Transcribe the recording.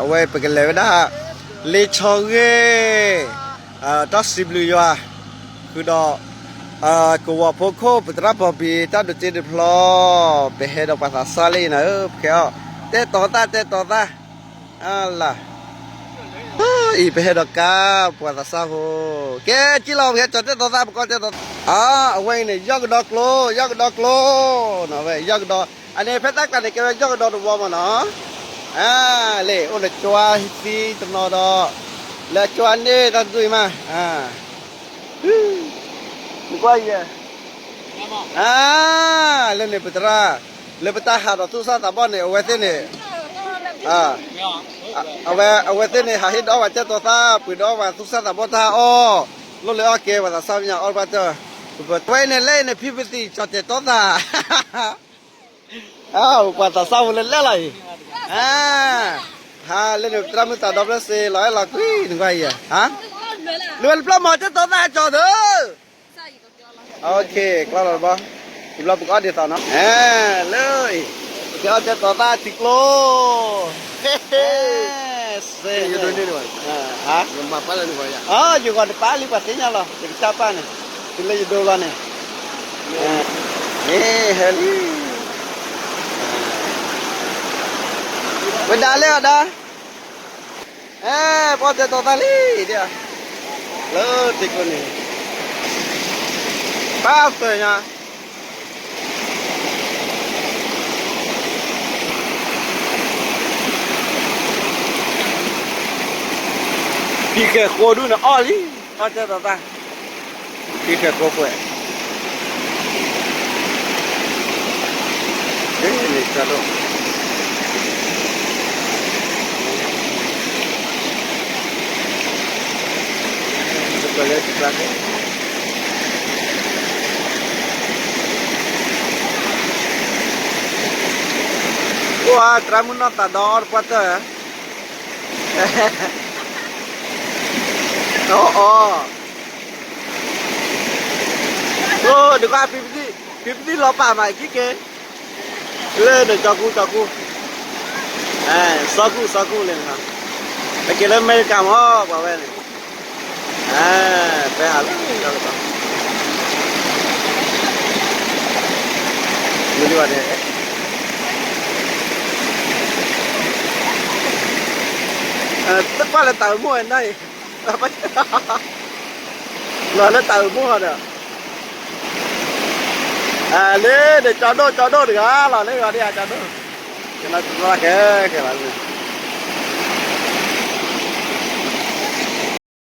အဝဲပကလဲၤဝဲဒၣ် လ့ဆီဂ့ၢ် တၢ်စံးဘျုးယွၤ ဃုာ်ဒီး ကဝီၤဖိခိၣ် ပသရၣ်ဘီဘံ တၢ်ဒိးစ့တဖျီ ပဟဲဒီးပှၤသးစၢ်လၢအံၤနၤဧၢ ပကဲအီၤ တဲတီၤသၣ် တဲတီၤသၣ် အါလၢ် အံၤပဟဲဒီးကါ ပှၤသးစၢ်ဖိ ကဲကံၣ်လီၤ ပဟဲကၠီၤတဲတီၤသၣ် ပကီၢ်တဲတီၤသၣ် အါ အဝဲအံၤန့ၣ် ယီၢ်ကဒီကျိ ယီၢ်ကဒီကျိ နီၤဝဲ ယီၢ်ကဒီ အန့ၣ် ဖဲတၢ်ကျါန့ၣ် ကဲဝဲယီၢ်ကဒီတဝီမးနီၤ အါ လၢ အိၣ်ဒီးကၠွါသံတနီၤဒီး လၢကၠွါန့ၣ်တၢ်တဒူၣ်အံၤမး နကွၢ်ယဲ အါ လၢန့ၣ်ပသရၣ် လၢပတၢ်ဟးဒီးသူၣ်စၢ်သးဘီၣ်န့ၣ် အဝဲသ့ၣ်န့ၣ် အဝဲ အဝဲသ့ၣ်န့ၣ် ဟးဟ့ၣ်ဒီးအီၣ်ပှၤတဲတီၤသၣ် ပှ့ၤဒီးအီၣ်ပှၤသူၣ်စၢ်သးဘီၣ်တၢ်အီၣ် လိၣ်လၢအီၣ်ကဲ ပှၤသးစၢ်ဖိညါအီၣ်ဘၣ်တၢ် ပဝဲအံၤန့ၣ် လၢအံၤန့ၣ် ဖံပသံၣ် ကၠီၤတဲာ်တီသၣ် ပှၤသးစၢ်ဖိလၢလဲၣ်လီၤအံၤ ဟါ လၢန့ၣ် သရၣ်မုၣ်သးဒီဖျၢၣ်စ့ လီၤအဲၣ်လီၤကွံ နကွၢ်ယဲ ဟါ လၢဝဲတဖျၢၣ်မၤတဲတီၤသၣ်ကၠီၤသု Ok ကျီလီၤတဘီ တဘျီပကအီၣ်ဒ်သိးနီၤ လၢအံၤ ကဲအီၣ်တဲတီၤသၣ်ထံကျိ ဟဲ ယဂီၤန့ၣ်ပာ်လံ ပှၤသ့ၣ်ညါလီၤ ယကစၢ်ပာ်န့ၣ် တုၤလၢယဒိလီၤန့ၣ် ဟဲလံ ဝဲဒၣ်လဲၣ်အီၤဒၣ် အဲ ပအီၣ်တဲတီၤသၣ်လံ ဒ် လၢထံကျိန့ၣ် ပၢ်သၢညါ ဟံၣ်ဃဲၤဃိဒူၣ်န့ၣ်အီၣ်လံ အီၣ်တဲတီၤသၣ် ဟံၣ်ဃဲၤဃိပှဲၤ န့ၣ် အိၣ်ဧါ သရၣ်မုၣ်နီၢ်သးဒီအီၣ်တပှၢ်တၢၢ် အီၣ်အီၣ် အိၣ် ဒုးကွၢ် ဖံပသံၣ်လီၤပာ်မး ကံက့ၤ လၢန့ၣ် ကၠီကူ ကၠီကူ စီၤကူ စီၤကူလဲၣ်န့ၣ် အက့ၤလၢအမဲရကၤမး ပှၤဝဲန့ၣ် ဖဲဟးလၢ မ့ၢ်ဒ်ဘၣ်န့ၣ် တကွၢ်လၢတၢ်အိၣ်မူအနၢ်အံၤ လီၤလၢတၢ်အိၣ်မူဟီဒီး လၢန့ၣ် ကၠီဒိၣ် ကၠီဒိၣ်တဂၤလီၤ လၢဂီၤဒ်အကၠီဒိၣ် ကဲလီၤကဲ ကဲလီၤ